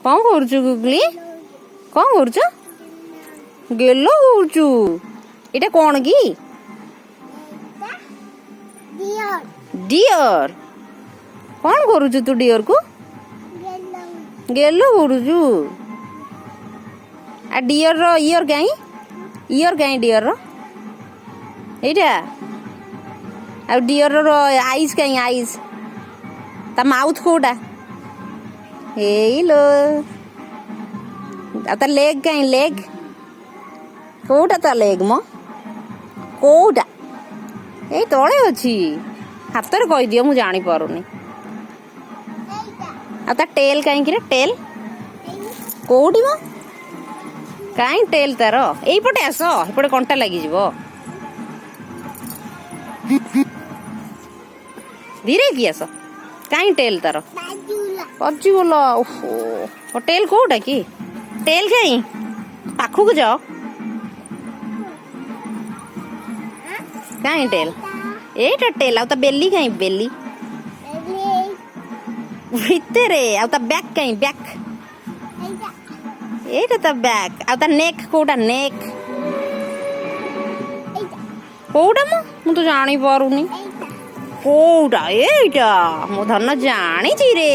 କଣ କରୁଛୁ ଗୁଗଲି? କଣ କରୁଛୁ? ଗେଲ କରୁଛୁ? ଏଇଟା କଣ କି? ଡିଅର। ଡିଅର। କଣ କରୁଛୁ ତୁ ଡିଅରକୁ? ଗେଲ କରୁଛୁ। ଆ ଡିଅରର ଇୟର କାଇଁ? ଇୟର କାଇଁ ଡିଅରର? ଏଇଟା। ଆଉ ଡିଅରର ଆଇଜ୍ କାଇଁ? ଆଇଜ୍, ତା ମାଉଥ କୋଉଟା? ଏଇ ଲୋ। ଆଉ ତା ଲେଗ୍ କାଇଁ? ଲେଗ୍ କୋଉଟା? ତା ଲେଗ୍ ମ କୋଉଟା? ଏଇ ତଳେ ଅଛି। ହାତରେ କହିଦିଅ, ମୁଁ ଜାଣିପାରୁନି। ଏଇଟା। ଆଉ ତା ଟେଲ୍ କାହିଁକି ରେ? ଟେଲ୍ କୋଉଠି ମ? କାଇଁ ଟେଲ୍ ତାର? ଏଇପଟେ ଆସ, ଏପଟେ କଣ୍ଟା ଲାଗିଯିବ। ଧୀରେ କି ଆସ। କାଇଁ ଟେଲ୍ ତାର? ବାଜୁଲା। ବାଜିଗଲା। ଓହୋ, ଟେଲ୍ କୋଉଟା କି? ଟେଲ୍ କାଇଁ? ପାଖକୁ ଯାଅ। କାଇଁ ଟେଲ୍? ଏଇଟା ଟେଲ୍। ଆଉ ତା ବେଲି କାଇଁ? ବେଲି ଭିତରେ। ଆଉ ତା ବ୍ୟାକ୍ କାଇଁ? ବ୍ୟାକ୍ ଏଇଟା ତା ବ୍ୟାକ୍। ଆଉ ତା ନେକ୍ କୋଉଟା? ନେକ୍ କୋଉଟା ମ? ମୁଁ ତ ଜାଣିପାରୁନି। କୋଉଟା? ଏଇଟା। ମୋ ଧନ ଜାଣିଛି ରେ।